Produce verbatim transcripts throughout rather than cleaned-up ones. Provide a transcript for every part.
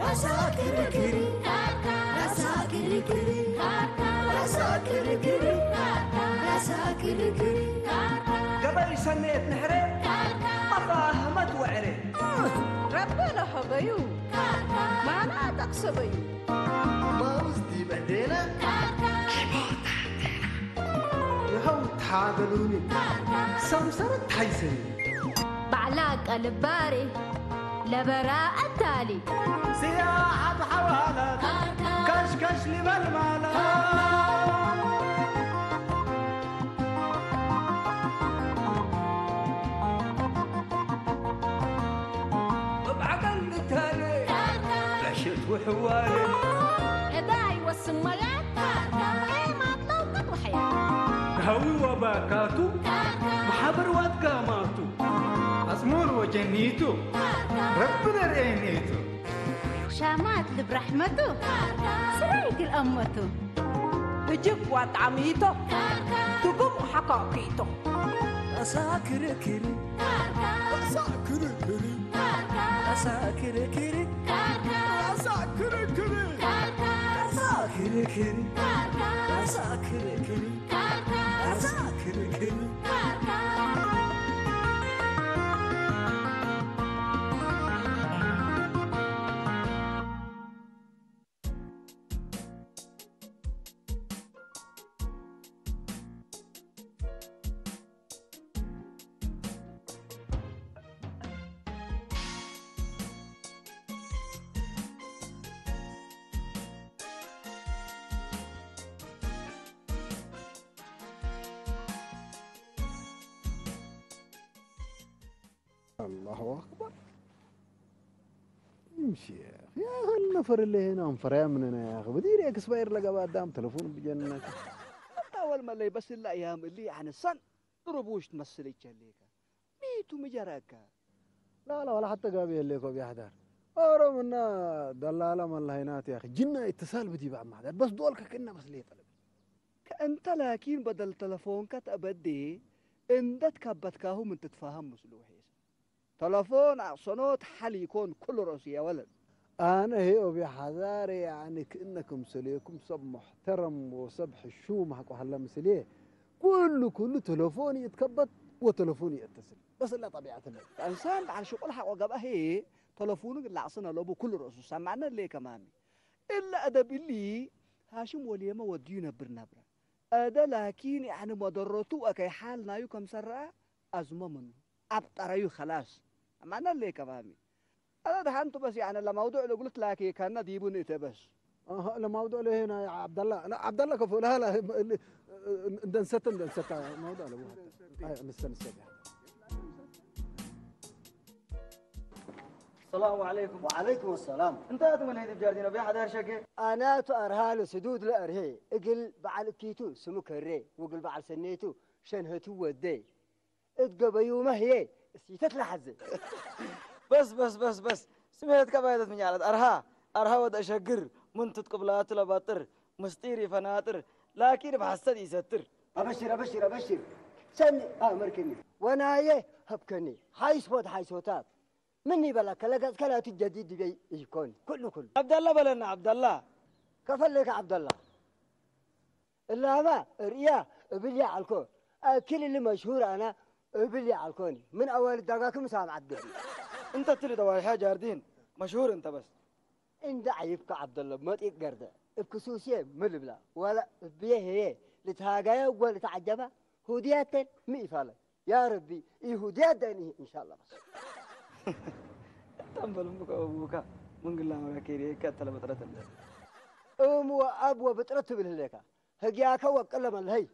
ረሳ ክርክር፣ ረሳ ክርክር፣ ረሳ ክርክር፣ ረሳ ክርክር። ገበይ ሰኔት ንሕሬ፣ መፋህመት ወዕሬ። ረቢ ለሀበዩ፣ ማና ጠቅሰበዩ። ማውዝ ዲብ ዕዴነ፣ ይኸው ታገሉኒ፣ ሰምሰረት ታይሰኒ። ባዕላ ቀልባሬ ለበራ እታሊ። ስያሐት ሐዋላት ከሽከሽ ሊበል ማለት። እብ ዐቀል ንታሌ ዕሽት ወሕዋሌ። እዳይ ወስመያት ኤማት ለውቀት ወሐያት። ከሀዊ ወባካቱ መሓብር ወአትጋማቱ። አጽሙር ወጀኒቱ ረቢ ለርኤኔቱ። ሻማት ልብ ረሕመቱ ስራይ እግል አመቱ። እጅብ ወአጣሚቶ ትጉም ሐካኪቶ። አሳ ክርክር፣ አሳ ክርክር፣ አሳ ክርክር፣ አሳ ክርክር፣ አሳ ክርክር፣ አሳ ክርክር። አላሁ አክበር። እም ሼክ፣ ያ ሀል ነፈር እለ ሄን አንፈራያ ምንነ ያ አኺ። በዲር ኤክስፓየር ለገባ አዳም ተለፎን ብጀነከ። አታ ወልመለይ በስ እለ አያም እሊ ያዕኒ ሰን ጥሩቡሽ ትመስል ይቸሌከ። ሚቱ ምጀረከ? ላላ ወላ ሐተ ጋቢ ህሌኮ ቢያሕዳር። ኦሮምና ደላላ መላሂናት ያ አኺ። ጅና እትሳል ብዲብ አማሕዳር። በስ ዶልከ ክእነ በስ ሌጠ ለብል። ከእንተ ላኪን በደል ተለፎንከ ተአበዴ እንደ ትከበትካሁ ምን ትትፋሀም ምስሉ ውሒሰ። ተለፎን አቅሰኖት ሐል ኢኮን ኩሉ ረእሱ የወለድ። አነ ህይ ኦቤ ሐዛሬ ያኒ ክእነ ክምሰሌኩም ሰብ ሙሕተረም ወሰብ ሕሹም ሐቆ ሀለ ምስልዬ። ኩሉ ኩሉ ተለፎን ይእትከበት ወተለፎን ይእተስል። በስ እለ ጠቢዐት እለ። ከእንሳን በዐል ሽቁል ሐቆ ገብአ ህይ ተለፎኑ እግል ለአቅስን አለቡ ኩሉ ረእሱ ሰማዕነ ህሌ ከማሚ። እለ አደብ እሊ ሃሽም ወሌመ ወድዩ ነብር ነብረ። አደ ላኪን ያኒ መደረቱ ወከይ ሐል ናዩ ከምሰ ረአ አዝመ ምኑ። አብጠረዩ ከላስ። አማነ ህሌ ከማሚ። አነ ደሐንቱ በስ ያኒ ለመውዱዕ ለእግሉ ትላኬ ከነ ዲቡ ንእተ በስ። አሃ፣ ለመውዱዕ ለሄ ናይ ዐብደላ። ላ፣ ዐብደላ ከፎ፣ ላ፣ ላ፣ እንደ እንሰተ፣ እንደ እንሰተ መውዱዕ ለቡ። አይ፣ እንሰተ፣ እንሰተ። ሰላሙ ዐለይኩም። ወዐለይኩም ሰላም። እንተ አቱ ምን ህይ ዲብ ጃርዲን አብያ ሐዳር ሸኬ? አናቱ አርሃ ለስዱድ ለአርሄ እግል በዐል እኪቱ ስሙ ከሬ ወእግል በዐል ሰኔቱ ሸንሀቱ ወዴ። እት ገበዩመ ህዬ እሲተት ለሐዜ። በስ፣ በስ፣ በስ፣ በስ። ስሜት ከባየተት ምኛለት አርሃ፣ አርሃ ወድ አሸግር፣ ምን ትትቅብላቱ ለባጥር፣ ምስጢር ይፈናጥር፣ ላኪን እብ ሐሰት ኢሰትር። አበሽር፣ አበሽር፣ አበሽር። ሰኒ አመርከኒ። ወናዬ ሀብከኒ። ሐይሶት ሐይሶታት። ምን ይበላከ ለገጽከ ላቱ ጀዲድ ዲበይ ኢኮን። ኩሉ ኩሉ። ዐብደላ በለና ዐብደላ። ከፈለከ ዐብደላ። እላመ እርእያ እብልዬ ዐልኮ። አክል እሊ መሽሁር አነ እብልዬ ዐልኮኒ። ምን አዋልድ ዳጋክም ሳምዐት ገብእ። እንተ እትሊ ደዋይሐ ጃርዲን መሽሁር እንተ በስ። እንደ ዐይብከ ዐብደለ መጢቅ ገርደ። እብ ክሱስዬ ሚ ልብላ? ወለ እብዬ ህዬ ልትሃገየ ወልትዐጀበ ሁድያተን ሚ ኢፋለ? ያ ረቢ፣ ኢሁድያት ደኒ እንሻላ በስ። እተም በልምከ ወአቡከ ምን ግላ መራኬ ዲከ እተ ለብጥረት እንደ። እም ወአብ ወብጥረት ትብል ህሌከ። ህግያከ ወቅለ መልሀይ።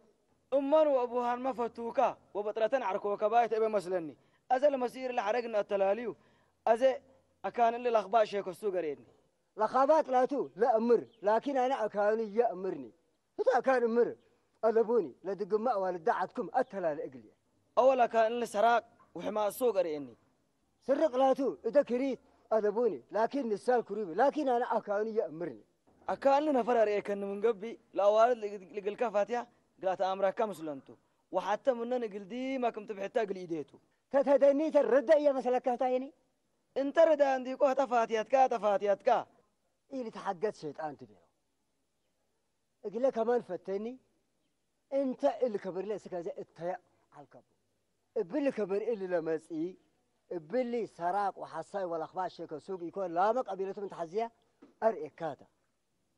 እመን ወአቡሃንመ ፈቱከ ወብጥረተን ዐርኮከ ባይት እበ መስለኒ። አዘ ለመሲር ለሐረግ ነአተላልዩ። አዘ አካን እሊ ለአኽባእ ሼከሱ ገርኤኒ። ለኻባጥ ላቱ ለአምር፣ ላኪን አነ አካኑ ይአምርኒ። ህቱ አካን እምር አለቡኒ፣ ለድግመ አዋልደ ዐድኩም አተላለ እግልዬ። አወል አካን እሊ ሰራቅ ወሕማቅ ሱቅ አርኤኒ። ስርቅ ላቱ እደ ክሪት አለቡኒ፣ ላኪን ንሳል ክሩቢ፣ ላኪን አነ አካኑ ይአምርኒ። አካን እሊ ነፈር አርኤከኒ ምን ገብእ፣ ለአዋልድ ልግ-፣ ልግልከ ፋትያ እግል አተአምረከ ምስለንቱ፣ ወሐተ ምነን እግል ዲመ ክም ትብሕተ እግል ኢዴቱ። ተተደኒተ ርደ እየመሰለከ ህታይኒ? እንተ ርዳ እንዲኮ ህተ ፋትያትካ፣ ህተ ፋትያትካ። ኢልትሐገት ሸይጣን ትቤሎ። እግለ ከማን ፈተኒ፣ እንተ እሊ ከበርለ እስክ አዜ እተየእ ዐልከቡ። እብሊ ከበር እሊ ለመጽኢ፣ እብሊ ሰራቅ ወሐሳይ ወለክባሽ ሸከ ሱግ ኢኮን፣ ላመ ቀቢለቱ ምን ተሐዝየ አርኤካተ።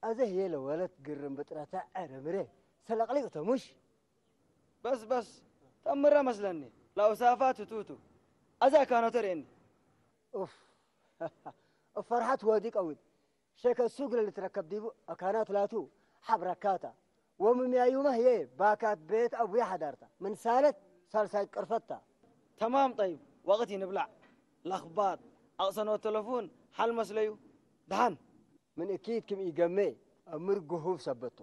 አዜ ህዬ ለወለት ግርም ብጥረተ ዐረምሬ ሰለቅሊቅተ ሙሽ? በስ በስ፣ ተምረ መስለኒ ለአውሳፋት ህቱቱ። አዜ አካኖተ ርኤኒ። ኡፍ፣ እብ ፈርሐት ወዲ ቀውድ። ሸከ ሱግ ለልትረከብ ዲቡ አካናት ላቱ ሐብረካታ። ወምምያዩመ ህዬ ባካት ቤት አቡየ ሐዳርታ። ምን ሳለት ሳልሳይት ቅርፈታ። ተማም ጠይብ፣ ወቅት ኢንብላዕ። ለክባጥ፣ አቅሰኖት ተለፉን ሐል መስለዩ። ደሐን። ምን እኪት ክም ኢገሜ አምር ግሁፍ ሰበቶ።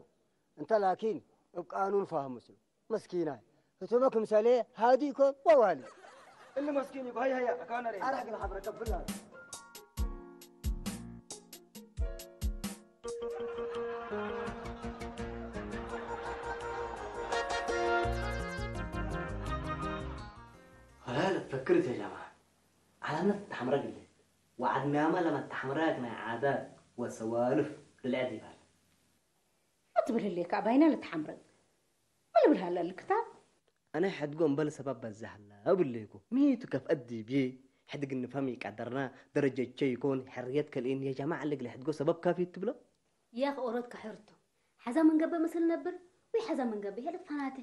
እንተ ላኪን እብ ቃኑን ፋህም ምስሉ። መስኪናይ። ህቱመ ክምሰሌ ሃዲ ኢኮን ወዋሊ። እሊ መስኪን ኢኮ። ሀይ ሀይ፣ አካነ ሬ። አራህ ግን ሐብረ ቀብላ። ወላ ለትፈክር ተ ጀማዐ፣ ዐለመት ተሐምረግ እለ ወዐድናመ ለመተሐምረግ ናይ ዓዳት ወሰዋልፍ ልልዐድ ይባል። ምን ትብል ህሌከ አባይነ ልትሐምረግ? ምን ልብል ሀለ እሊ ክታብ? አነ ሕድጎ እምበል ሰበብ በዘ ሀለ እብል ህሌኮ። ሚ ቱ ከፍአት ዲብዬ፣ ሕድግ እንፋም ኢቀደርና፣ ደረጀቼ ኢኮን፣ ሕርየት ከልኤኒ የጀማዕ እሊ እግል ሕድጎ ሰበብ ካፊ ትብሎ? ያክ ኦሮት ከሕርቱ። ሐዛ ምን ገብእ ምስል ነብር፣ ወይ ሐዛ ምን ገብእ ሄ ልትፈናተ።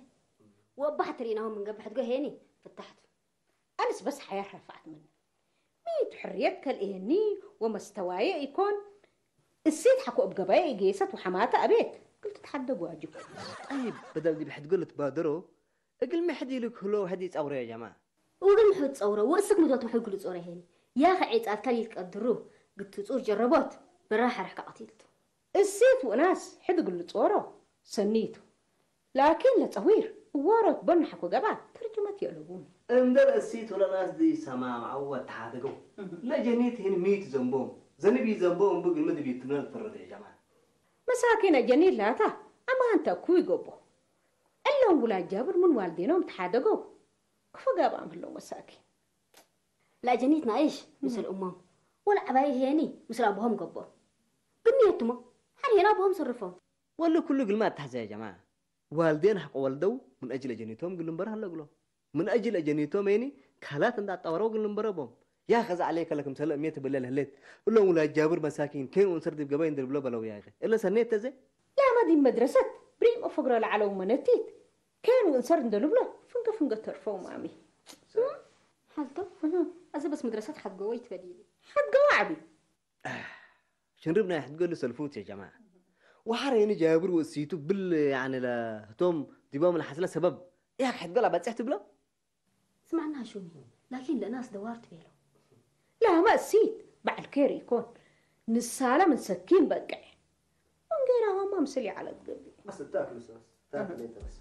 ወእባሕ ትርኢናሁ ምን ገብእ ሕድጎ ሄኒ ፍታሕቱ። አነስ በስ ሐያት ረፍዐት ምነ። ሚ ቱ ሕርየት ከልኤኒ ወመስተዋየ ኢኮን፣ እሲት ሐቆ እብ ገበየ ኢጌሰት ወሐማተ አቤት፣ እግል ትትሐደግ ዋጅብ። ጠይብ፣ በደል ዲብ ሕድጎ ልትባደሮ፣ እግልሚ ሕድ ኢልክህሎ ወሕድ ኢጸውሮ ያ ጀማዐ። ወእግልሚ ሕድ ጸውሮ፣ ወእስክ ምዶት ምሕድ እግል ጾሮ ሄኒ። ያከ ዔጻትከ ሊትቀድሩ፣ ግትጹር ጀረቦት፣ ብራህ ሐርሕ ከቀቲልቱ። እሲት ወእናስ ሕድ እግል ልጾሮ ሰኒ ቱ። ላኪን ለጸዊር እዋሮት በኑ ሐቆ ገብአ ተርጅመት የአለቡኒ። እንደ ለእሲት ወለናስ ዲ ሰማምዐው ወተሓደገው። ለጀኒት ህን ሚ ቱ ዘንቦም? ዘንብ ኢዘንቦም እቡ ግልመ ዲብ ይትምነ ልትፈረደ ጀማዐ። መሳኪን አጀኒት ላታ አማን ተኩ ኢገብኦ። እሎም ውላድ ጃብር ምን ዋልዴኖም ተሓደገው። ክፉ ገብአም ህለው መሳኪን። ለአጀኒት ናይሽ ምስል እሞም ወለዐባይት ሄኒ ምስል አቡሆም ገብኦ። ግንየትሞ ሐር ሄና አቡሆም ሰርፎም። ወለ ኩሉ እግልሚ አተሐዘ ያ ጀማዐ። ዋልዴን ሐቆ ወልደው ምን አጅል አጀኒቶም እግል ልንበረ ሀለ እግሎም። ምን አጅል አጀኒቶም ሄኒ ካላት እንደ አጣወረው እግል ልንበረ ቦም። ያከ ዘዐሌከ ለክምሰለ እሜት እብለ ለህሌት። እሎም ውላድ ጃብር መሳኪን ኬን ወእንሰር ዲብ ገበይ እንዴ ልብሎ በለው ያከ። እለ ሰኔት ተዘ። ላመ ዲብ መድረሰት ብሪም እብ ፍግረ ለዐለው መነቲት ኬን ወእንሰር እንዴ ልብሎ ፍንገ ፍንገ ተርፈው ማሚ። ሐልቶ? እህ። አዜ በስ መድረሰት ሐድጎ ወይትበዲሊ። ሐድጎ ወዐቢ። ሽንርብ ናይ ሕድጎ እሊ ሰልፉት ያ ጀማዐ። ወሐር ሄኒ ጃብር ወእሲቱ ብል ያኒ ለህቶም ዲቦም ለሐስለ ሰበብ ያክ ሕድጎ ለአበጽሕ ትብሎ? ስማዕና ሹሚ፣ ላኪን ለእናስ ደዋር ትቤለው። ላመ እሲት በዐል ኬር ኢኮን፣ ንሳለ ምን ሰኪን በቅዕ። ወንጌራሆማ ምስል ይዐለት ገብእ። በስ እተ አክል ሶስ፣ እተ አክል እንተ በስ።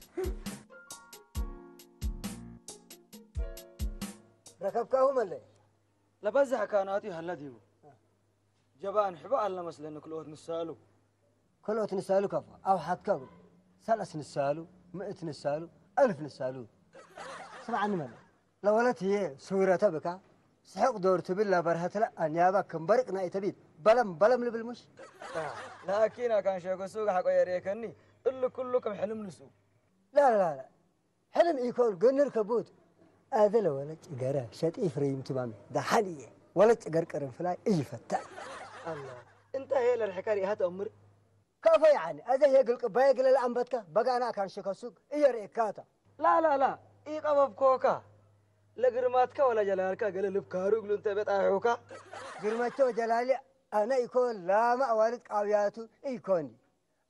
ረከብካሁ መለ? ለበዝሕ ካናቱ ይሀለ ዲቡ። ጀባን ሕቦ አለ መስለኒ ክልኦት ንሳሉ። ክልኦት ንሳሉ ከፎ፣ አውሐትከ እግሉ። ሰለስ ንሳሉ፣ ምእት ንሳሉ፣ አልፍ ንሳሉ። ስምዐኒ መለ፣ ለወለት ህዬ ሱረተ ብካ፣ ስሕቅ ዶር ትብል ለበርሀትለ አንያባ ክም በርቅ ናይ ተቢት በለም በለም ልብል ሙሽ? ላኪን አካን ሸክ ሱግ ሐቆ የርኤከኒ፣ እሊ ኩሉ ክም ሕልም ንስኡ። ላ ላ ላ፣ ሕልም ኢኮን፣ ግንር ከቡት። አዜ ለወለ ጭገረ ሸጢ ፍሬም ትማሚ ደሐን እየ። ወለ ጭገር ቅርንፍላይ ኢይፈተዕ። አላ፣ እንተ ህዬ ለርሕከ ሪእሃ ተአምር? ከፎ ያኒ፣ አዜ ህዬ ግልቅባየ ግለ ለአንበትከ፣ በጋና አካን ሸከ ሱግ እየ ርኤካታ። ላ ላ ላ፣ ኢቀበብኮካ። ለግርማትከ ወለጀላልከ ገሌ ልብካሩ እግሉ እንተ በጣሑካ። ግርመቼ ወጀላሊ አነ ኢኮን፣ ላመ አዋልድ ቃውያቱ ኢኮን።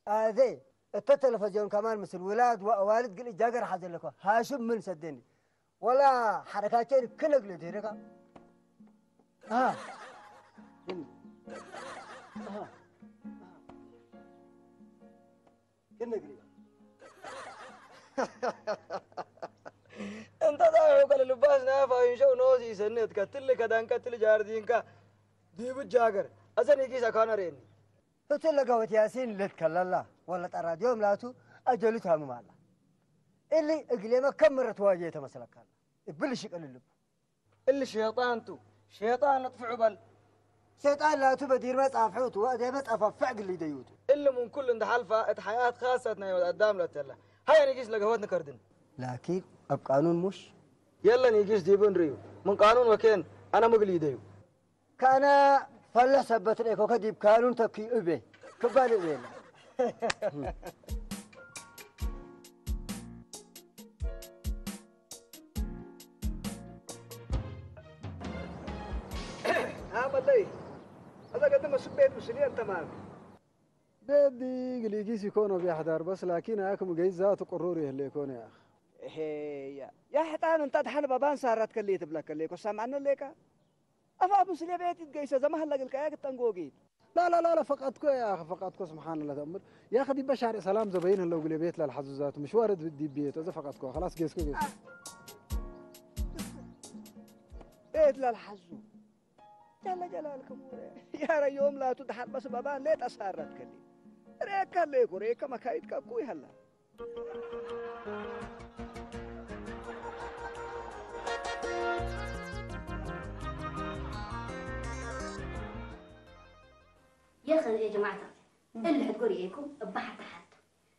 አዜ እተ ተለፈዝዮን ከማን ምስል ውላድ ወአዋልድ ግል እጃገር ሐዘ ለከ። ሃሽም ምን ሰደኒ ወላ ሐረካቼን ክነግ ለዴረካ። አሃ። እም። አሃ። አሃ። ክነግ ሌላ። እንተ ዳሑ ከለልባስ ናፋ ይንሸው ኖስ ይሰኔት ከትል ከዳን ከትል ጃርዲንካ ዲቡ ጃገር አዘን ይጊስ አካና ሬኒ። ህቱ ለገወት ያሲን ልትከለላ ወለጠራድዮም ላቱ አጀሉ ታምም አላ። እሊ እግሌመ ከም ምረት ዋጀ ተመስለካላ። እብል ሽቅል ልቡ። እሊ ሼጣን ቱ፣ ሼጣን እጥፍዑ በል። ሴጣን ላቱ በዲርመ ጻፍሑቱ ወእዴመ ጸፈፍዕ ግል ይደዩቱ። እሊ ምን ኩሉ እንዴ ሐልፋ እት ሐያት ካሰት ናይ ወድ አዳም ለተለ። ሀየ ንጊስ ለገህወት ንከርድን። ላኪን እብ ቃኑን ሙሽ? የለ ንጊስ ዲቡ እንርእዩ። ምን ቃኑን ወኬን አነ ምግል ይደዩ። ከአነ ፈልሕ ሰበት ሌኮከ ዲብ ካኑን ተክዩ እቤ ክባል እቤለ። አመለይ፣ አዛ ገድመ ስቤት ምስልየን ተማም። ቤት ዲ ግሊጊስ ኢኮን ወቤ አሕዳር በስ፣ ላኪን አክም ገይዝ ዛቱ ቅሩር ይህሌ ኢኮን ያክ። እሄ፣ ያ፣ ያ ሕጣን እንተ ደሐን በባን ሳራት ከሌ ትብለከ ሌኮ ሰምዐነ ሌካ? አፋፍ ምስሌ ቤት ኢትገይሰ ዘመ ሀለ እግልከ ያክ ጠንጎጊት። ላ፣ ላ፣ ላ፣ ላ፣ ፈቀድኮ ያክ፣ ፈቀድኮ ስብሓንላ ተአምር። ያክ ዲበ ሻርዕ ሰላም ዘበይን ህለው ግሌ ቤት ለልሐዙ ዛቱ ምሽዋር ዲብ ቤት፣ አዘ ፈቀድኮ፣ ከላስ ጌስኮ ጌስኮ። ቤት ለልሐዙ። ጀለ ጀላልክሙ፣ ያረ ዮም ላቱ ደሐር በስ በባን ሌጠ ሳረት ከሊ። ሬከ ሌኩ፣ ሬከ መካይድከ እኩይ ሀላ። የኸ ጀማዕታ፣ እሊ ሕድጎ ርኤኩም እበ ሐተ ሐቱ።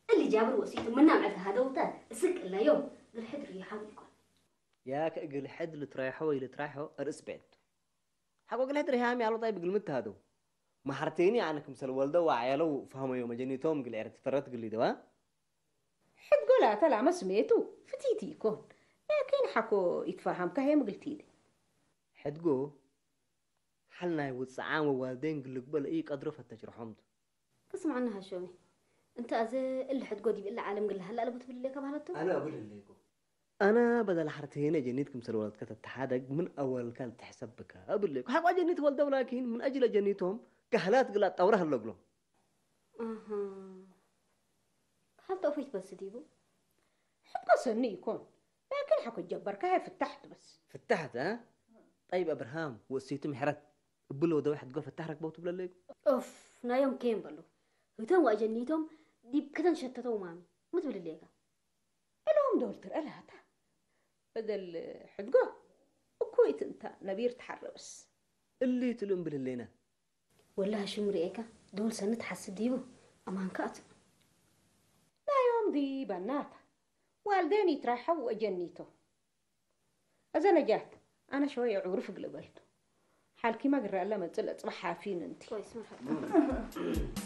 እሊ ጃብር ወሲቱ ምናም ዕልት ሀደውተ እስክ እለ ዮም እግል ሕድ ርያሐው ኢኮን። ያክ እግል ሕድ ልትራይሖ ወኢልትራይሖ እርስ ቤት ቱ። ሐቆ እግል ሕድ ርያሐም ያሎ ጣይብ እግል ምት ሀደው። መሐርቴኒ አነ ክምሰል ወልደው ወዐያለው ፈሀመዮ መጀኒቶም እግል ኤረትፈረት እግል ሊደዋ። ሕድጎ ላተ ላመ ስሜቱ ፍቲቲ ኢኮን፣ ላኪን ሐቆ ኢትፈርሀምከ ሄም እግል ቲዴ። ሕድጎ ሐል ናይ ውጽዓም ወዋልዴን እግል ልግበእ ለኢቀድሮ ፈተች ርሖም ቱ። ክስምዐነ ሐሾሜ፣ እንተ አዜ እሊ ሕድጎ ዲብ እሊ ዓለም እግል ለሀለ አለቡ ትብል ሌከ በህለት ቱ? አነ እብል ህሌኮ። አነ በደል ሐርቴነ ጀኒት ክምሰል ወለድከ ተትሓደግ ምን አወልከ ልትሕሰብ ብከ እብል ሌኮ። ሐቆ ጀኒት ወልደው ላኪን ምን አጅለ ጀኒቶም ከህላት እግል አጠውረ ህለ እግሎም። አሃ። ከህል ተውፊት በስ ዲቡ? ሕቆ ሰኒ ኢኮን፣ ላኪን ሐቆ ጀበርከ ሀይ ፍታሕት በስ። ፍታሕት፣ አ? ጠይብ አብርሃም ወእሲቱ ምሕረት እብለ ወደወ ሕድጎ ፍታሕ ረክበው ትብለ ሌኩ? ኦፍ፣ ናዮም ኬን በሉ። ህቶም ወአጀኒቶም ዲብ ክተን ሸተተው ማሚ። ሚ ትብል ሌከ? እሎም ዶል ትርአ ለሀታ። በደል ሕድጎ እኩይ ትንታ ነቢር ተሐረ በስ። እሊ ትሉ እምብል ህሌነ። ወላሂ ሽም ርኤካ ዶል ሰኒ ተሐስብ ዲቡ አማንከ አቱ። ናዮም ዲ በናታ ዋልዴን ኢትራሐው ወአጀኒቶ። አዘ ነጃት፣ አነ ሸወየ ዑርፍ እግል እበልቱ። ሓልኪመ ግረ እለ መጽእ ለጽበሕ ሓፊን እንቲ። ኮይስ፣ መርሐባ።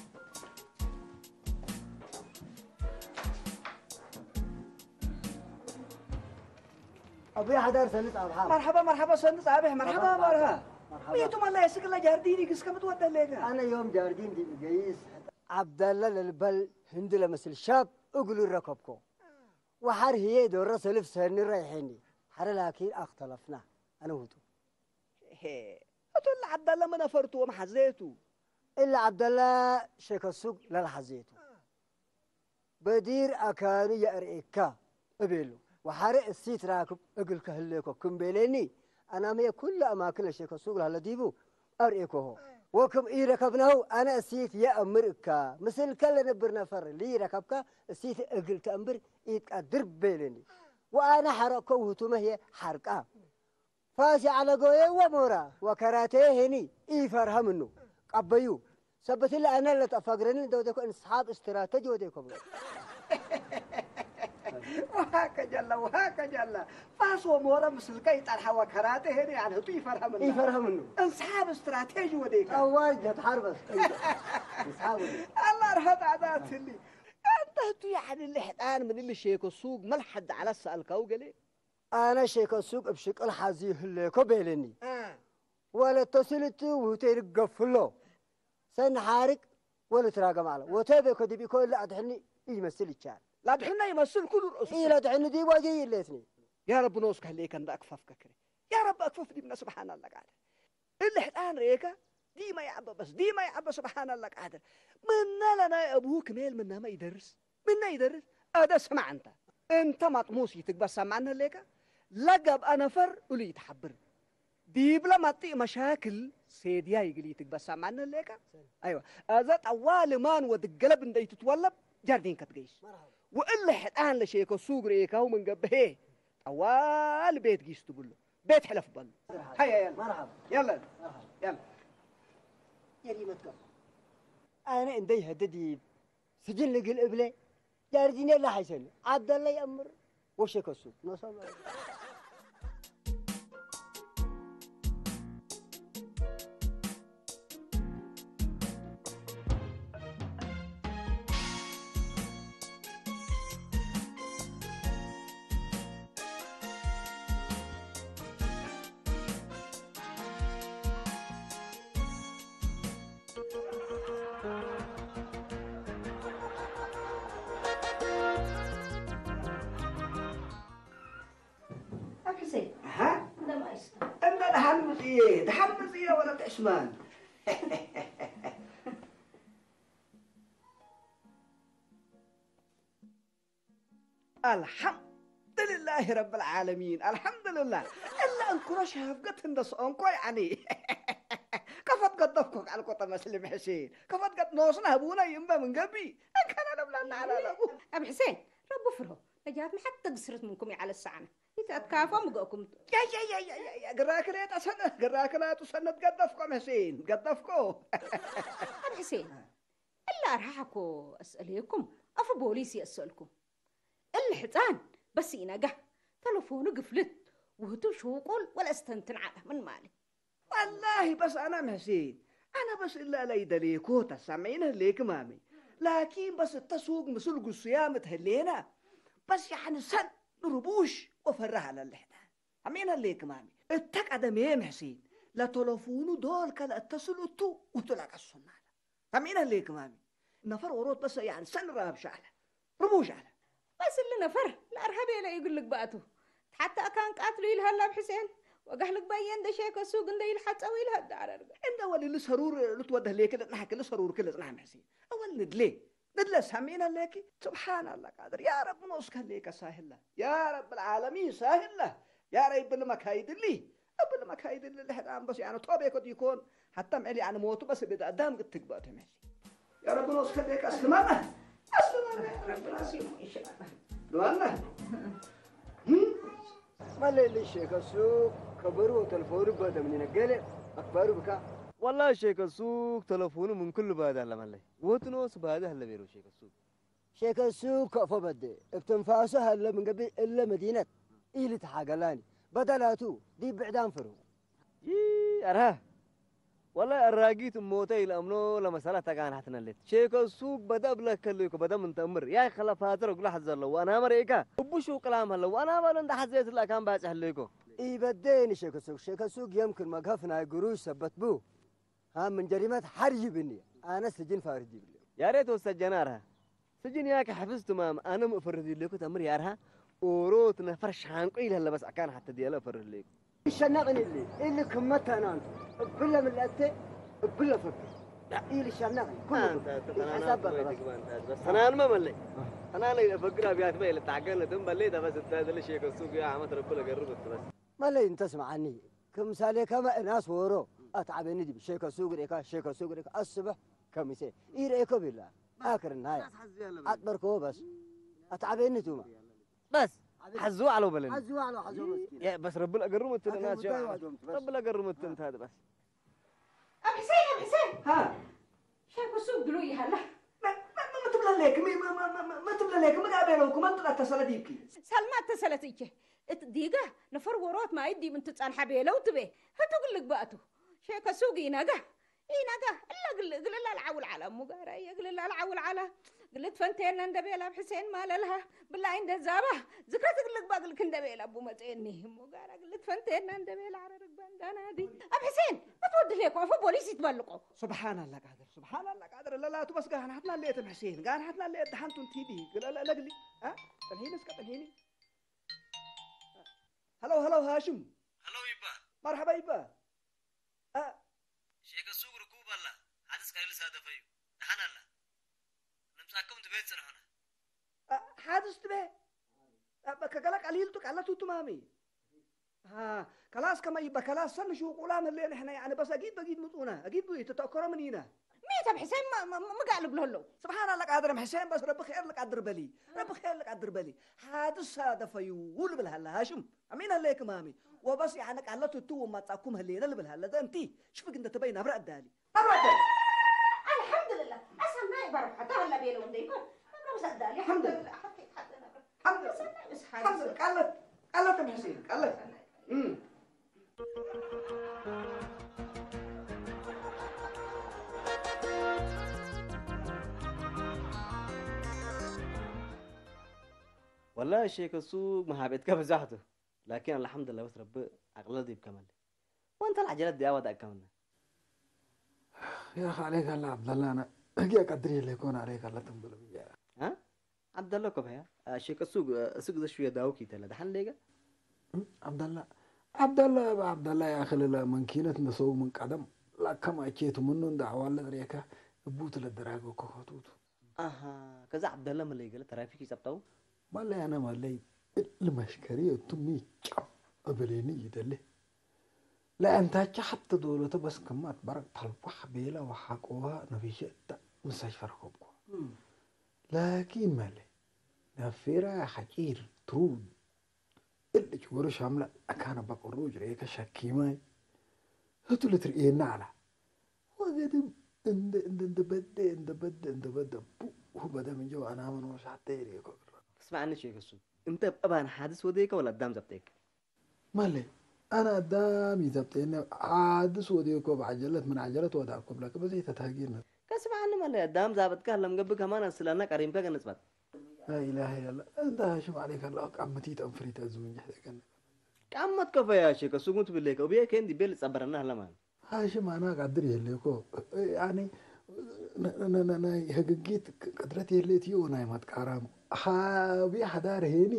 አቡየ ሐዳር ሰኒ ጻብሐ። መርሐባ፣ መርሐባ፣ ሰኒ ጻብሕ፣ መርሐባ፣ መርሐባ፣ መርሐባ። መርሐባ። ሚቱ መለ የስክ ለጃርዲን ይግስ ከምትወደሌከ። አነ ዮም ጃርዲን ዲብ ገይስ። ዐብደለ ለልበል ህንዲ ለመስል ሻብ እግሉ ረከብኮ። ወሐር ህዬ ዶረ ሰልፍ ሰኒ ረይሐኒ። ሐረ ላኪን አክተለፍና አነ ውቱ። ሄ፣ እቱ እለ ዐብደለ ምን ነፈርቱ ወመሐዜቱ? እለ ዐብደለ ሼከ ሱግ ለለሐዜቱ። በዲር አካኑ የአርኤካ እቤሉ። ወሐረ እሲት ራክብ እግልከ ህሌኮ ክም ቤሌኒ፣ አናምየ ኩሉ አማክን ለሼከ ሱግ ለሀለ ዲቡ አርኤኮሆ። ወክም ኢረከብናሁ አነ እሲት የአምር እካ፣ ምስልከ ለነብር ነፈር ሊረከብካ እሲት እግል ተአምር ኢትቀድር ቤሌኒ። ወአነ ሐረቅኮ ውህቱመ ህዬ ሐርቃ። ፋስ የዐለጎየ ወሞራ ወከራቴ ሄኒ ኢፈርሀ ምኑ። ቀበዩ። ሰበት እለ አነ ለተአፋግረኒ እንደ ወዴኮ እንስሓብ እስትራተጂ ወዴኮ ብሎ። ወሃከ ጀለ፣ ወሃከ ጀለ። ፋስ ወሞረ ምስልከ ኢጠርሐ ወከራቴ ሄኒ አነ ህቱ ኢፈርሀ ምኑ። ኢፈርሀ ምኑ። እንስሓብ እስትራቴጂ ወዴከ። አዋጅ ጀትሐር በስ። እንስሓብ ወዴ። አላ ርሀጣጣት እሊ። አንተ ህቱ ያዕኒ እሊ ሕጣን ምን እሊ ሼኮ ሱግ መልሐድ ዐለ ሰአልካው ገሌ? አነ ሼከ ሱግ እብ ሽቅል ሐዚ ህሌኮ ቤለኒ። አ። ወለተስል እቱ ውህቴ ልገፍሎ። ሰኒ ሓርቅ ወልትራገም ዐለ። ወቴ ቤኮ ዲብ ኢኮ እለ አድሕኒ ኢመስል ይቻል። ለአድሕነ ይመስል ኩሉ ርእሱ። ኢለአድሕኒ ዲብ ወጅሂ ይሌትኒ። ያ ረቢ ኖስከ ህሌከ እንደ አክፈፍከ ክሬ። ያ ረቢ አክፈፍ ዲብነ ስብሓን አለ ቃድር። እሊ ሕጣን ርኤከ ዲመ ይዐበ በስ፣ ዲመ ይዐበ ስብሓን አለ ቃድር። ምነ ለናይ አቡሁ ክሜል ምናመ ኢደርስ። ምነ ኢደርስ? አደ ስማዕ እንተ። እንተ መጥሙስ ኢትግበእ ሰምዐነ ህሌከ? ለገብአ ነፈር እሉ ኢተሐብር። ዲብለ መጥእ መሻክል ሴድያይ እግል ኢትግበእ ሰምዐነ ህሌከ? አይወ። አዘ ጠዋሊ ማን ወድገለብ እንደ ኢትትወለብ ጃርዲንከ ትገይስ። መርሐባ። ወእሊ ሕጣን ለሼከ ሱግ ርኤካሁ ምን ገብአ ህዬ ጠዋሊ ቤት ጊስ ትብሎ። ቤት ሕለፍ በሉ። መርሐባ። ሀየ፣ የለ። መርሐባ። የለ። መርሐባ። የለ። ጀሪመት ከፎ። አነ እንዴ ይሀደ ዲብ ስጅን ልግል እብለ ጃርዲኔ ለሐይሰኒ ዐብደለ ይአምር ወሼከ ሱግ ኖሰ አብ ሕሴን፣ አሃ። እንደምን አይስካ? እንደ ደሓን ምጽኤ፣ ደሓን ምጽኤ ወለት ዕስማን። አልሐምዱልላህ ረብል ዓለሚን፣ አልሐምዱልላህ። እለ እንክሮ ሻፍገት እንደ ሰኦንኮ ያኒ። ከፈት ገደፍኮ ቃልኮ ተመስልም ሕሴን። ከፈት ገድ ኖስና ህቡና ይእምበ ምን ገብእ። እንከና ለብላና ዐላለቡ። አብ ሕሴን፣ ረቡ ፍርሆ። ነጃትመ ሐቴ ግስርት ምንኩም ይዐለ ሰዐነ። ኢተአትካፎ ምገእኩም ቱ። ያ፣ ያ፣ ያ፣ ያ፣ ያ፣ ያ፣ ግራክለ ጠሰነ፣ ግራክላቱ ሰነት ገደፍኮ አብ ሕሴን፣ ገደፍኮ። አብ ሕሴን፣ እለ አርሃ ሐቆ አስአሌኩም፣ አፉ ቦሊስ ይአሰአልኩም። እሊ ሕጻን በስ ኢነገህ፣ ተለፎኑ ግፍልት፣ ውህቱ ሹቁል ወለአስተንትን ዐለ ምን ማሊ። ወላሂ በስ አነ አብ ሕሴን፣ አነ በስ እለ ለኢደሌኮ ተሰምዒነ ህሌክ ማሚ። ላኪን በስ እተ ሱግ ምስል ግሱያም እት ህሌነ፣ በስ ያዕኒ ሰን ርቡሽ ወፈርህ አለልሕነ። አሜን ህሌክ ማሚ። እተ ቀደሜ አብ ሕሴን፣ ለተለፎኑ ዶል ከለአተስል እቱ ውህቱ ለቀሱና። ሰሚዕነ ህሌክ ማሚ። ነፈር ዎሮት በሰ፣ ያኒ፣ ሰን ራብሽ ዐለ፣ ርቡሽ ዐለ። በስ እሊ ነፈር ለአርሀ ቤለ እግል ልግባእ ቱ። ተሐተ አካን ቃትሉ ኢልሀላ አብ ሕሴን፣ ወገህ ልግበየ እንደ ሼከ ሱግ እንደ ኢልሐጸው ኢልሀድ ዐረርገ። እንደ ወልሊ ሰሩር ልትወደ ህሌክ ልጽናሕ፣ ክል ሰሩርክ ልጽናሕ አብ ሕሴን። አወል ንድሌ፣ ንድለ ሰሚዕነ ህሌኪ። ስብሓን አላህ ቃድር። ያ ረቢ ኖስከ ህሌከ ሳህል ለህ። ያ ረብ ልዓለሚን ሳህል ለህ። ያ ረቢ እብሊ መካይድ እሊ፣ እብሊ መካይድ እሊ ለሕዳም በስ ያነ ቶቤኮ ዲኮን፣ ሐተም ዕሊ አነ ሞቱ በስ እብ አዳም ግትግባቱ መሕሲ። ያ ረቢ ኖስከ ዴከ አስልመነ፣ አስልመነ ያ ረቢ ናሲሙ ኢንሻአላህ። ዱአና። እም? መለ እሊ ሼከ ሱግ ከበሩ ወተልፎኑ በደ ምን ይነገለ አክባሩ ብካ። ወላሂ ሼከ ሱግ ተለፎኑ ምን ኩሉ ባዳ ለመለይ። ወትኖስ ባዳ ህለ ቤሮ ሼከ ሱግ። ሼከ ሱግ ከፎ በዴ፣ እብ ትንፋሱ ሀለ ምን ገብእ እለ መዲነት ኢልትሓገላኒ። በደላቱ ዲብ ብዕዳም ፍርሁ። ይይ፣ አርሀ። ወላሂ አራጊት እሞተ ኢለአምኖ ለመሰላ ተጋንሐትነ ሌት። ሼከ ሱግ በደ እብለከ ህሌኮ፣ በደ ምን ተአምር። ያይ ከለፋትር እግሉ ሐዘ ለው፣ ወአናመ ርኢከ። እቡ ሹቅላም ሀለ፣ ወአናመ ለእንደ ሐዜት ለአካን ባጽሕ ህሌኮ። ኢበዴኒ ሼከ ሱግ፣ ሼከ ሱግ የምክን መግሀፍ ናይ ግሩሽ ሰበት ቡ። ሀ፣ ምን ጀሪመት ሐር ጅብኒ፣ አነ ስጅን ፋርስ ጅብኒ። ያሬት ወሰጀና አርሀ። ስጅን ያከ ሕፍዝ ትማም፣ አነ ምን እፈርህ ዲሌኩ ተምር ያርሀ፣ ኦሮት ነፈር ሻንቆ ኢለህለ በስ አካን ሐተ ዲያለ እፈርህ ሌኩ። ይሸነቅን እሊ፣ እሊ ክመት ተናንቱ፣ እብለ ምለአቴ፣ እብለ ፈክር። ኢልሸነቅን፣ ኩሉ አንተ ተናና ሐሳብ በረባስ። ትግባ አንተ በስ። ተናንመ መለይ። ተናነ ኢለፈግር አብያትመ ኢልታገን ለትም በሌ ተበስ እተ እሊ ሼከ ሱግ ያ አመት ረቢ ለገርብ እት በስ። መለይ እንተ ስምዓኒ፣ ክምሳሌ ከመ እናስ ዎሮ አትዓቤኒ ዲብ ሼከ ሱግ ርኤካ፣ ሼከ ሱግ ርኤካ፣ አስበሕ ከሚሴ ኢረኤኮ ቢላ፣ አክርናየ አጥበርኮ በስ አትዓቤኒ ቱመ። በስ ሐዙ አለው በለኒ። ሐዙ አለው፣ ሐዙ መስኪን። የ-፣ በስ ረቢ ለገርም እትን አክር እናስ ጉዳይ ሸ-፣ ዋዶም ትበስ። ረቢ ለገርም እትን ታድ በስ። አብ ሕሴን፣ አብ ሕሴን! ሃ። ሸክ እሱ ብሎ ይሃላ። መ-፣ መ-፣ መ-፣ ምን ትብለሌክ? ሚ-፣ መ-፣ መ-፣ መ-፣ መ-፣ ምን ትብለሌክ? ምን አቤለውኩ? መን ጥላት ተሰለ ዲብኪ? ሰልማት ተሰለት እቼ። እት ዲጋ ነፈር ወሮት ማይ ዲብ እንት ጸንሐ ቤለው ትቤ። ህቱ ግልግ ባእቱ። ሸክ እሱ ጊናጋ። ኢናጋ። እላ ግል-፣ ግልላ ለዐውል ዐላ እሙ ጋራ። እየ ግልላ ለዐውል ዐላ። ግልት ፈንቴና እንደ ቤላ አብ ሕሴን ማለልሃ። ብላይ እንደ ዛባ። ዝክረት ግልግ ባግልክ እንደ ቤላ አቡ መጽኤኒ። እሙ ጋራ። ግልት ፈንቴና እንደ ቤላ ዐረርግ ባንዳና ዲ። አብ ሕሴን። መትወድሌኮ። አፎ ቦሊስ ይትበልቆ። ስብሓን አላ ቃድር። ስብሓን አላ ቃድር ለላቱ በስ ጋህናትና ሌትም ሕሴን ጋህናትና ሌት ደሓንቱ እንቲዲ ግለለ ለግሊ አ ጥንሂኒ እስከ ጥንሂኒ። ሀለው ሀለው ሃሽም። ሀለው ይባ። መርሐባ ይባ። አ ሼክ ሱግ ርኩብ አላ። ሐድስ ቀሊል ሳደፈዩ። ደሓን አላ። ንምጻኩም ትቤት ጽንሑና። አ፣ ሓድስ ትቤ? አ፣ ከገለ ቀሊል ቱ ቀለቱ ቱ ማሚ። አ፣ ከላስ ከመ ይበ ከላስ ሰን ሹቁላ መሌ ንሕነ ያኒ በስ አጊድ በጊድ ምጹነ። አጊድ ቡ ይትተከሮ ምን ይነ። ሚ ተብ ሕሴን መ-፣ መ-፣ መ-፣ ምጋ ልብሎ ለው። ስብሓን አላ ቃድር ሕሴን በስ ረቢ ኼር ልቃድር በሊ። ረቢ ኼር ልቃድር በሊ። ሓድስ ሳደፈዩ ልብል ሀለ ሃሽም። አሚን አሌክ ማሚ። ወበስ ያኒ ቀለቱ ቱ ወማጻኩም ህሌነ ልብል ሀለ ዘንቲ። ሽፍግ እንደ ተበይ ነብረ አዳሊ። ነብረ አዳሊ። ናይ በርሐተ ሀለ ቤለው እንደ ይኮን፣ እብረ ብሰዳሊ፣ አልሐምዱሊላህ፣ ሐቴ፣ ሐቴ ነብረ። አልሐምዱሊላህ። ሰናይ፣ እስ ሐዲስ። አልሐምዱሊላህ። ቀለት፣ ቀለት እም ሕሴን፣ ቀለት። እም። ወላሂ ሼክ፣ እሱ መሃቤትከ ብዛሕቱ። ላኪን አልሐምዱሊላህ፣ በስ ረቢ አቅለለ ዲብከ መለ። ወእንተ ለዐጀለት ዲብ አወዳእከ ምነ። ያ አኺ ዐለይከ አላህ ዐብደላ፣ አነ ህግየ ቀድር የለ ይኮን ዐለይከ አላህ ትንብል ብዬ። አ? ዐብደላ እኮ በያ፣ አ፣ ሼክ እሱ፣ እሱ ግዘ ሽውየ ዳውክ ይተለ ደሐን ሌገ? እም፣ ዐብደላ፣ ዐብደላ፣ ዐብደላ ያ አኺ ለመንኪነት እንደ ሰው ምን ቀደም ላከም አቼቱ ምኑ እንደ አዋለ ጥሬከ እቡት ለደራገ እኮ ከቱቱ። አሃ፣ ከዛ ዐብደላ መለይ ገለ ተራፊክ ይጸብጠው? መለይ አነ መለይ እሊ መሽከሪ እቱ ሚ ጨም እብሌኒ ይደሌ። ለአንታቸ ሐተ ዶለተ በስ ክመ አትበረቅ ተልፋሕ ቤለ ወሐቆሀ ነፊሸ እተ ምስተሽፈ ረከብኮ። እም። ላኪን መለ ነፌራ ሐጪር ትሩድ እሊ ጭወሩ ሻምለ አካነ በቅሩ ጅሬከ ሸኪማይ ህቱ ልትርኤና ዐላ። ወገድም እንደ፣ እንደ፣ እንደ በደ፣ እንደ በደ፣ እንደ በደ ቡ ሁበደ ምን ጀው አናመን ወሻተ ይሬኮ። እስማዕኒ ሼክ እሱ፣ እንተ እብ አባን ሐድስ ወዴከ ወለ አዳም ዘብጤከ? መለ፣ አነ አዳም ኢዘብጤነ፣ ሐድስ ወዴኮ፣ በዐጀለት ምን ዐጀለት ወዳኮ ብለከ፣ በዘይ ተትሃጌነ። ከስማዕኒ መለ፣ አዳም ዛብጥከ ለምገብእ ከማን አስላና ቀሪምከ ገንጽበት። ላኢላሀ ኢለላህ። እንተ ሃሽም ዐሌከ አላሁ፣ ቃመቲት አንፍሪት አዝም እንጀሕ ዘገነ። ቃመት ከፈ ያ ሼክ፣ እሱ ጉንት ብሌከ፣ ወብዬ ከእንዲ ቤል ጸበረና ህለማን። ሃሽም አና ቃድር የሌኮ፣ ያኒ፣ ነ-፣ ነ-፣ ነ-፣ ነ-፣ ናይ ህግጊት ቅ-፣ ቅድረት የሌትዮ ወናይ መትቃራም። ሀቢ ሐዳር ሄኒ፣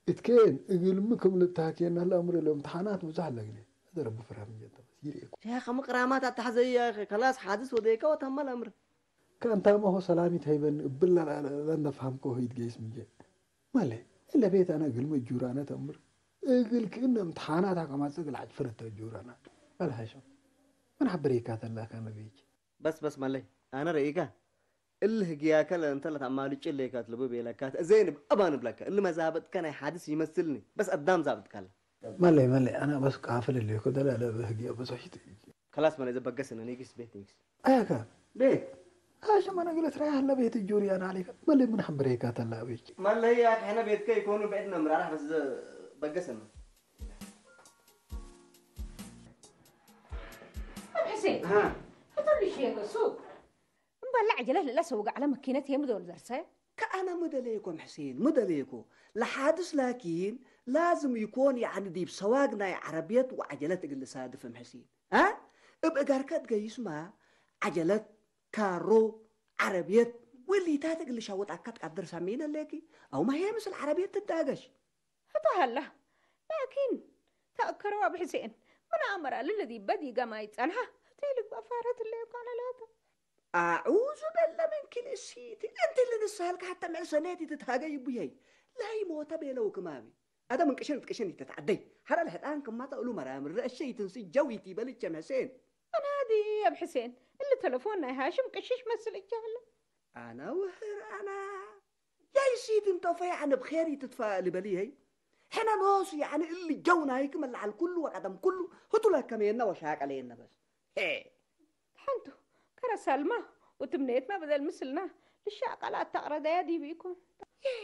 እትኬን እግልሚ ክም ልብታኬን ለአምር ለእምትሓናት ብዙሕ ለግሌ። እደ ረቢ ፍርሃም እንጀ እንተ በስ ይርኤኮ። ሼክ፣ ምቅራማት አተሐዘይ ያ አኺ፣ ከላስ ሐድስ ወዴከ ወተመ ለአምር። ከአንታመሆ ሰላሚት ሀይበኒ እብለ ለእንደ ፈሀምኮ ሆይት ገይስ ምንጀ። መለ፣ እለ ቤት አነ እግልሚ እጁራነ ተምር። እግል ክእነ እምትሓናት አቀማጽ እግል ዐጭፍር እተ እጁራነ። አልሐሸም። ምን ሐብሬካተ ለአካነ ቤች? በስ በስ መለ፣ አነ ረኢከ። እሊ ህግያከ ለእንተ ለተአማልጭ ሌካት ልቡ ቤለካት እዜን እብ አባን እብለከ። እሊ መዛብጥከ ናይ ሐድስ ይመስልኒ። በስ አዳም ዛብጥከ ለ። መለ፣ መለ፣ አነ በስ ቃፍል ሌኮ ደለ ለእብ ህግየ ብዙሕ ሽት። ከላስ መለ፣ እዘ በገስነ ኒግስ ቤት ኒግስ። አያካ። ቤት። አሸ መነ ግለት ራያ ሀለ ቤት እጁር ያን አሌከ። መለ ምን ሐምብሬካ ተላ ቤች። መለ ያክ ሕነ ቤትከ ይኮኑ ብዕድ ነምራራህ በስ በገሰነ። አብ ሕሴን። ሃ። ህቱ ልሼ ገሱ። እምበል ዐጀለት ለለሰውገ ዐለ መኪነት የምዶል ደርሰ። ከአነ ምደሌኮ እም ሕሴን፣ ምደሌኮ። ለሓድስ ላኪን ላዝም ይኮን፣ ያዕኒ ዲብ ሰዋግ ናይ ዐረብየት ወዐጀለት እግል ልሳድፍ እም ሕሴን። አ? እብ እገርከ እት ገይስመ ዐጀለት፣ ካሮ፣ ዐረብየት ወእሊታት እግል ልሸውጥ አከ ትቀድር ሰሜነ ሌኪ፣ አውመ ህዬ ምስል ዐረብየት ትዳገሽ። ህተ ሀለ፣ ላኪን ተአከረው አብ ሕሴን፣ ምን አመረ ልልዲበ ዲገ ማይ ጸንሐ፣ ህቴ ልግበእ ፋረት እለ ይብቃነ ላተ። አዑዙ በለ ምን ክል እሲት፣ እንቲ ልንሳልከ ሐተ ምዕል ሰኔት ኢትትሃገይ እቡ ህይ። ለህይ ሞተ ቤለው ክማሚ። አደ ምን ቅሽን እት ቅሽን ኢትትዐደይ። ሐረ ለሕጣን ክማተ እሉ መራምር ረአሸ ኢትንሲ ጀው ኢቲበል እቸም ሕሴን። አናዲ አብ ሕሴን፣ እሊ ተለፎን ናይ ሃሽም ቅሽሽ መስል እጃለ። አና ውህር አና። ያይሲት እንተ ፈ ያዕኒ ብኼር ኢትትፋእል በሊ ህይ። ሕነ ኖሱ ያዕኒ እሊ ጀው ናይክ መለዐል ኩሉ ወቀደም ኩሉ ህቱ ለከሜነ ወሻቀሌነ በስ። ሄ። ተሐንቱ፣ ከረ ሰልማ ወትምኔትመ በደል ምስልና ልሻቀል አተቅረደያ ዲብ ኢኮን። ሄ።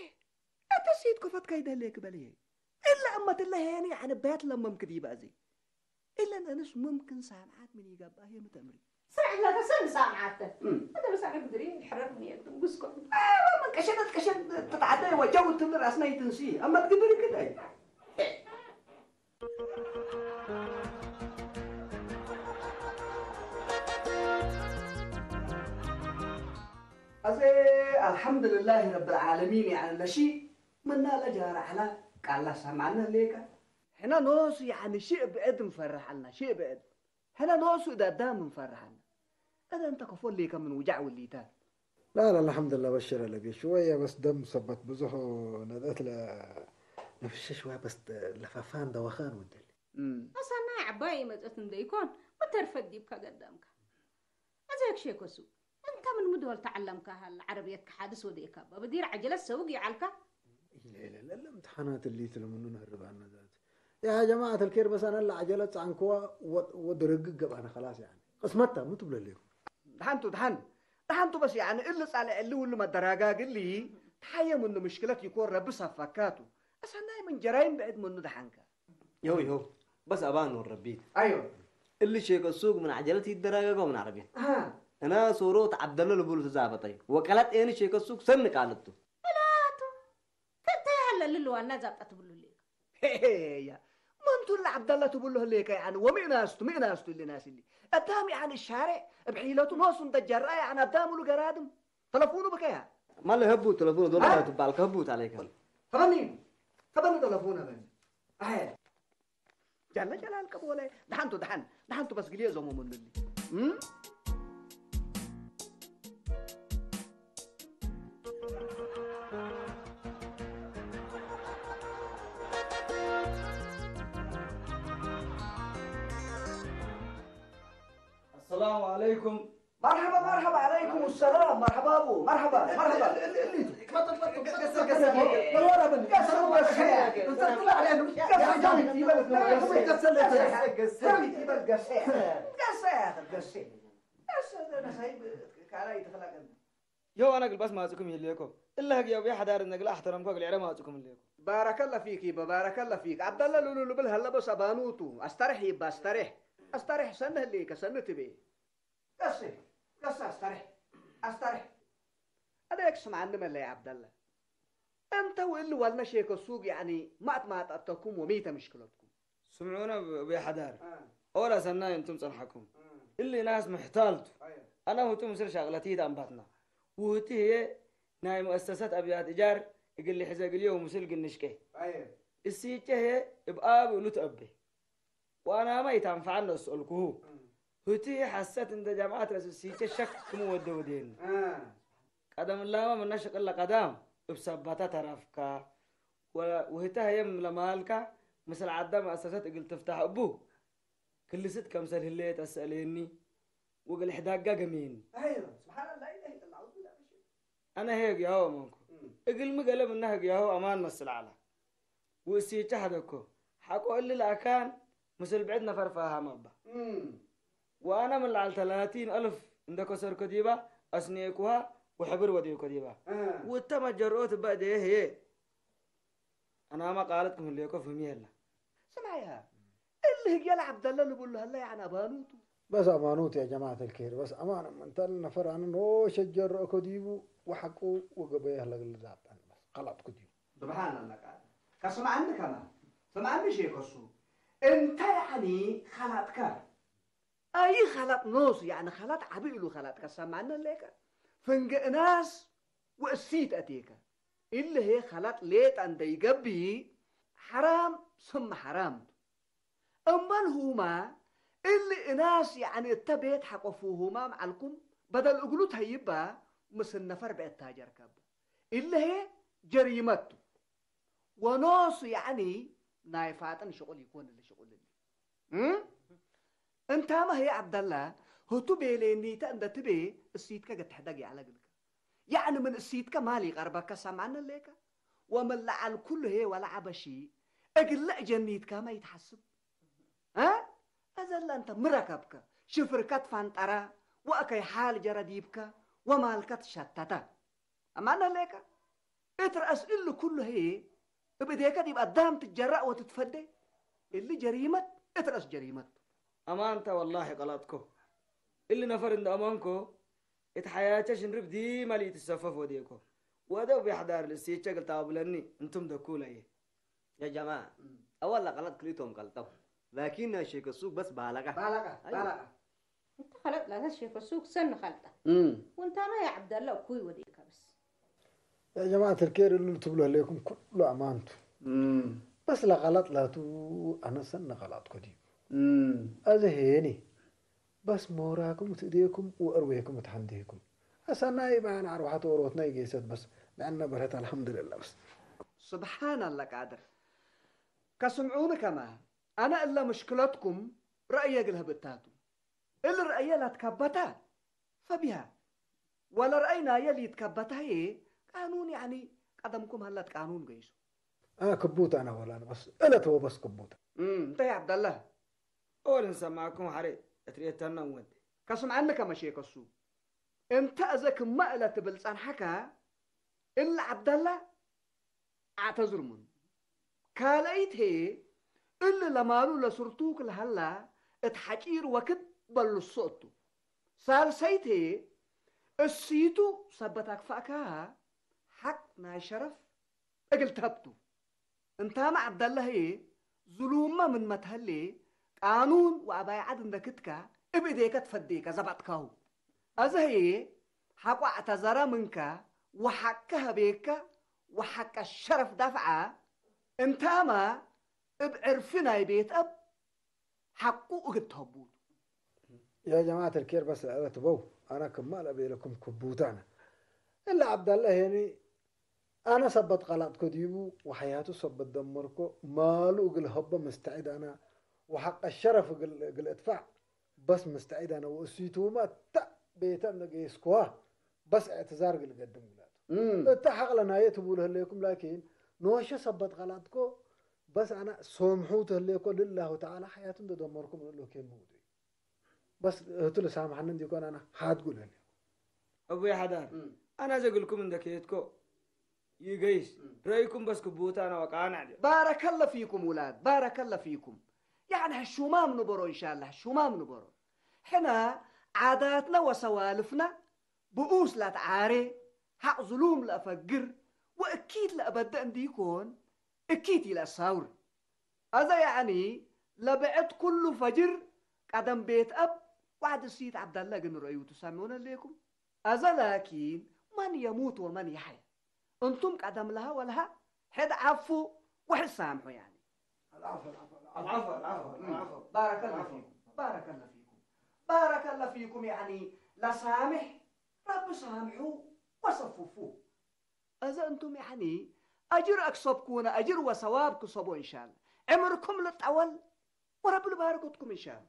እተ ሲት ኮፈት ከይደሌክ በልዬ። እለ እመት እለ ሄኒ ዐንበያት ለመምክ ዲበ አዜ። እለን እንስ ሙምክን ሳምዓት ምን ይገብአ ህዬ ምተምሪ። ስርዕ ለተሰል ሳምዓት ተ። እም። እተ በስ አነ ግድሪ ሕረር ምን የትም ጉስኮ። አዎ፣ ምን ቀሸነት ቀሸን ትትዓደ ወጀው ትምር አስናይ ትንሲ። አመት ግድሪ ክዳይ። አዜ አልሐምድልላህ ረብል ዓለሚን፣ ያዕኒ ለሺእ ምና ለጃረ ዐላ ቃል ላሰምዐነ ህሌከ። ሕነ ኖሱ ያዕኒ ሺእ ብዕድ እንፈርሕ ዐልና፣ ሺእ ብዕድ። ሕነ ኖሱ እት አዳም እንፈርሕ ዐልና። እተ እንተ ከፎ ህሌከ ምን ውጃዕ ውሊታት። ላ፣ ላ፣ አልሐምዱሊላህ በሽር አለ ቤት ሽወየ በስ ደም ሰበት ብዙሕ ነድአት ለ-፣ ነፍሸ ሽወየ በስ ለፈፋን ደወኻን ወደል። እም። አሳናይ ዐባይ ኢመጽአት እንደ ኢኮን፣ ምን ተርፈት ዲብከ ገደምከ። አዜክ ሼኮሱ፣ እንተ ምን ምዶል ተዐለምከ ሀለ ዐረብየትከ ሐድስ ወዴከ? በብዲር ዐጀለት ሰውግ ይዐልከ? ኢለ፣ ኢለ፣ ለለ እምትሓናት እሊት ለምኑ ነህርብ አነ ዛት። ያ ጀማዐት አልኬር በስ አነ ለዐጀለት ጸዐንክዋ ወ-፣ ወድርግግ ገብአነ ከላስ ያኒ። ቅስመት ተ፣ ምን ትብሎ ሌኩም? ደሐን ቱ፣ ደሐን። ደሐንቱ በስ፣ ያኒ እሊ ጻልዕ እሊ ውሉ መደራጋግ እሊ ተሐየ ምኑ ምሽክለት ይኮን ረቢ ሰፈካቱ። አሰናይ ምን ጀራይም ብዕድ ምኑ ደሐንከ። ይኸው ይኸው በስ አባን ወረቢት። አዮ። እሊ ሼከ ሱቅ ምን ዐጀለት ይደራጋገው ምን ዐረቢት። አሃ። እና ሶሮት ዐብደለ ልቡል ትዛበጠዩ። ወቀለጥ ኤኒ ሼከ ሱቅ ሰኒ ቃልቱ። እላቱ ተንተ ያለ ልልዋና ዛብጠት ብሉ ሌክ። ሄሄያ፣ ምን ቱ ለዐብደላ ትብሎ ህሌከ፣ ያኒ፣ ወሚ ናስቱ፣ ሚ ናስቱ እሊ ናስ እሊ? አዳም፣ ያኒ፣ ሻሬዕ እብ ሒለቱ ኖሱ እንደ ጀርአ፣ ያኒ፣ አዳም እሉ ገራድም። ተለፉኑ ብከያ? ማለ ህቡ ተለፉኑ ዶል አ? ትባል ከህቡ ታለይከ። ተበኒ፣ ተበኒ ተለፉነ በኒ። አየ። ጃለ ጀላል ቀቦለ፣ ደሐንቱ፣ ደሐን፣ ደሐንቱ በስ ግልዬ ዞሞ ምኑ እሊ። እም? አሰላሙ ዐለይኩም። መርሐባ፣ መርሐባ፣ ዐለይኩም ሰላም፣ መርሐባ አቡ፣ መርሐባ፣ መርሐባ። ገሰ፣ ገሰ፣ ገሰ። ገሰ፣ ገሰ። ገሰ፣ ገሰ። ካልኣይ ትኽላቀና። ዮ አነ እግል በስ ማጽኩም ህሌኮ፣ እለ ህግየ ወቤ ሐዳር እግል አሕተረምኮ እግል ዕረ ማጽኩም ህሌኮ። ባረከለ ፊክ ይበ፣ ባረከለ ፊክ። ዐብደለ ሉሉ ልብል ሀለ በስ አባኑ ቱ። አስተሬሕ ይበ፣ አስተሬሕ። አስተሬሕ ሰኒ ህሌከ፣ ሰኒ ትቤ። ገሴ፣ ገሴ፣ አስተሬሕ፣ አስተሬሕ። አሌክ ስምዐኒ መለይ ዐብደለ። እንተ ወእሊ ወልነ ሼከ ሱቅ፣ ያኒ፣ ማት ማጠጠኩም ወሚ ተ ምሽክለትኩም? ስምዑነ እብ-፣ እብ ሐዳር። አ። ኦላ ሰናይ እንቱም ጸንሐኩም። አ። እሊ ናስ ምሕታል ቱ። አየ። አነ ህቱ ምስል ሻቅለቲት አንባትና። ውህቲ ህዬ ናይ ሙአሰሰት አብያት እጃር እግል ልሕዘ እግልዬ ወምስል እግል ንሽቄ። አየ። እሲቼ ህዬ እብ አብ እሉ ተአቤ። ወአናመ ኢታንፈዐነ እስአልኩሁ። አ። ህቱ ህዬ ሐሰት እንደ ጀምዐት ረአስ እሲቼ ሸክ ክም ወደ ወዴኒ። አ። ቀደም እላመ ምነ ሽቅል ለቀዳም እብ ሰበተ ተረፍከ። ወ-፣ ወህተ ህዬ ለማልከ ምስል ዐደ መአሰሰት እግል ትፍታሕ እቡ ክልስት ከምሰል ህሌት አሰአሌኒ ወእግል ሕዳጋ ገሜኒ። አይወ፣ ስብሓንላህ፣ ላ ኢላሀ ኢለላህ፣ አዑዙ ቢላህ ሚነ ሸይጣን። አነ ህዬ ህግያሁ አማንኩ። እም። እግልሚ ገሌ ምነ ህግያሁ አማን መስል ዐለ። ወእሲቼ ሐደኮ። ሐቆ እሊ ለአካን ምስል ብዕድ ነፈር ፋሃም እባ። እም። ወአነ ምን ለዐል ተላቲን አልፍ እንደ ከሰርኮ ዲባ አስኔኩሃ ወሕብር ወዴኮ ዲባ። እ። ወእተ መጀርኦት እበ እዴ ህዬ። አናመ ቃለት ክም ህሌኮ ፍህሚ ህለ። ስማያ፣ እሊ ህግየ ለዐብደለ ልቡሉ ሀለ፣ ያዕኒ አባኑ ቱ። በስ አማኑ ቱ ያ ጀማዐት አልኬር፣ በስ አማን ምን ተ ነፈር አነ ኖሸ ጀረአኮ ዲቡ ወሐቁ ወገበየ ህለ እግል ዛብጠን በስ ቀለጥኩ ዲቡ። ስብሓን አላህ ቃል። ከስምዐኒ ከማን፣ ስምዐኒ ሼክ እሱ። እንተ ያዕኒ ከላጥከ። አይ ከላጥ ኖሱ፣ ያዕኒ ከላጥ ዐቢ እሉ ከላጥ ከሰማነ ሌከ። ፍንጌ እናስ ወእሲት አቴከ። እሊ ህዬ ከላጥ ሌጠ እንደ ኢገብእ ሐራም ስም ሐራም ቱ። እምበል ሁማ እሊ እናስ ያዕኒ እተ ቤት ሐቆ ፍሁማም ዐልኩም በደል እግሉ ተይባ ምስል ነፈር ብዕድ ታጀርከ እበ። እሊ ህዬ ጀሪመት ቱ። ወኖሱ ያዕኒ ናይ ፋጥን ሽቁል ኢኮን እሊ ሽቁል እሊ። እም? እንታመ ህዬ ዐብደላ ህቱ ቤሌኒተ እንደ ትቤ እሲትከ ገትሕደግ ይዐለ እግልከ። ያዕኒ ምን እሲትከ ማል ኢቀርበከ ሰምዐነ ሌከ። ወምን ለዐል ኩሉ ህዬ ወለዐበሺ እግለ እጀኒትካመ ኢትሐስብ። አ? አዘለ እንተ ሚ ረከብከ? ሽፍርከ ትፈንጠረ ወአከይ ሓል ጀረ ዲብከ ወማልከ ትሸተተ። አማን ህሌከ፣ እት ረአስ እሊ ኩሉ ህዬ እብ እዴከ ዲብ አዳም ትትጀረእ ወትትፈዴ፣ እሊ ጀሪመት እት ረአስ ጀሪመት ቱ። አማንተ ወላሂ ቀለጥኮ። እሊ ነፈር እንደ አማንኮ፣ እት ሐያቼ ሽንርብ ዲመ ለኢትሰፈፍ ወዴኮ። ወደው ቢሕዳር ልእሴቼ እግል ታብለኒ እንቱም ደኩለዬ። ያ ጀማዐ፣ እም። አወል ለቀለጥ ክልኢቶም ቀልጠው፣ ላኪን ናይ ሼክ ሱቅ በስ ባለቀ። ባለቀ፣ አይወ። ባለቀ። እንተ ከለጥ ላተ ሼክ ሱቅ ሰኒ ከልጠ። እም። ወእንታመ ያ ዐብደላ እኩይ ወዴከ በስ። ያ ጀማዐት አልኬር እሉ ልትብሎ ህሌኩም ኩሉ አማን ቱ። እም። በስ ለቀለጥ ላቱ አነ ሰኒ ቀለጥኮ ዲቡ። እም። አዜ ሄኒ በስ ሞራኩም እት እዴኩም ወአርዌኩም እት ሐንዴኩም። አሰናይ ባን አርወሐት ኦሮትነ ኢጌሰት በስ ንዕነ በርሀት አልሐምድልላህ በስ። ስብሓን አላህ ቃድር። ከስምዑኒ ከማን፣ አነ እለ ምሽክለትኩም ረአየ እግል ህብ እታቱ። እሊ ረአየ ለትከበተ ፈቢሃ፣ ወለ ረአይ ናየ ሊትከበተ ህዬ ቃኑን፣ ያዕኒ ቀደምኩም ሀለት ቃኑን ገይሶ። አ፣ ክቡት አነ ወላን በስ እለት ወበስ ክቡት። እም፣ እንተ ያ ዐብደላህ። ኦል እንሰማዕኩም ሐሬ እት ርኤተነ እንወዴ። ከስምዐኒ ከመ ሼክ እሱ። እንተ አዘ ክመ እለ ትብል ጸንሐከ፣ እሊ ዐብደላ አዕተዝር ምኑ። ካልአይት ህዬ፣ እሊ ለማሉ ለሱርቱክ ለሀላ እት ሐጪር ወክድ በልሶ እቱ። ሳልሰይት ህዬ፣ እሲቱ ሰበት አክፋእካሃ ሐቅ ናይ ሸረፍ እግል ተህብ ቱ። እንታመ ዐብደለ ህዬ፣ ዝሉምመ ምንመ ተህሌ፣ ቃኑን ወአባይ ዐድ እንደ ክትካ፣ እብ እዴከ ትፈዴከ ዘበጥካሁ። አዘ ህዬ፣ ሐቆ አዕተዘረ ምንከ ወሐቀ ሀቤከ ወሐቀ ሸረፍ ዳፍዐ፣ እንታመ እብ ዕርፊ ናይ ቤት አብ ሐቁ እግል ተህቡ ቱ። ያ ጀማዐት አልኬር በስ ለዐለት በው፣ አነ ክመ ለቤለኩም ክቡተ አነ። እለ ዐብደለ ሄኒ፣ አነ ሰበት ቀላጥኮ ዲቡ ወሐያቱ ሰበት ደመርኮ፣ ማሉ እግል ሀቦ ምስተዒድ አነ፣ ወሐቀ ሸረፍ እግል፣ እግል እድፈዕ በስ ምስተዒድ አነ፣ ወእሲቱመ እተ ቤተ እንዴ ገይስኩዋ በስ እዕትዛር እግል እገድም ውላቱ። እም። እተ ሐቅ ለናየ ትቡሉ ህሌኩም፣ ላኪን ኖሸ ሰበት ቀላጥኮ በስ አነ ሶምሑ ትህሌኮ፣ ልላሁ ተዓላ ሐያቱ እንዴ ደመርኩም እሉ ኬን ምውዱይ። በስ እቱ ልሳምሐኒ እንዲኮን አነ ሐድጉ ለኒ። አቡይ ሐዳር፣ እም። አነ ዘግልኩም እንደ ከየትኮ ይገይስ፣ እም። ረይኩም በስ ክቡተ አነ ወቃንዕ ዲዮ። ባረከለ ፊኩም ውላድ፣ ባረከለ ፊኩም። ያዕኒ ሕሹማም ንበሮ እንሻላ፣ ሕሹማም ንበሮ። ሕነ ዓዳትነ ወሰዋልፍነ ብኡስ ለትዓሬ፣ ሐቅ ዝሉም ለአፈግር ወእኪት ለአበደ እንዲኮን፣ እኪት ኢለአሳውር። አዘ ያዕኒ ለብዕድ ኩሉ ፈጅር ቀደም ቤት አብ ዋዕድ እሲት ዐብደለ እግል ንረአዩ ቱ ሳምዑነ ህሌኩም። አዘ ላኪን መን የሙት ወመን የሐየ። እንቱም ቀደም ለሀ ወለሀ ሕድ ዓፉ ወሕድ ሳምሑ ያኒ። العفو، العفو، العفو، العفو، العفو. ባረከለ ፊኩም፣ ባረከለ ፊኩም፣ ባረከለ ፊኩም። ያኒ ለሳምሕ ረቢ ሳምሑ ወሰፍፉ። አዘ እንቱም ያኒ አጅር አክሰብኩነ አጅር ወሰዋብ ክሰቦ እንሻለ። ዕምርኩም ልጠወል ወረቢ ልባርክትኩም እንሻለ።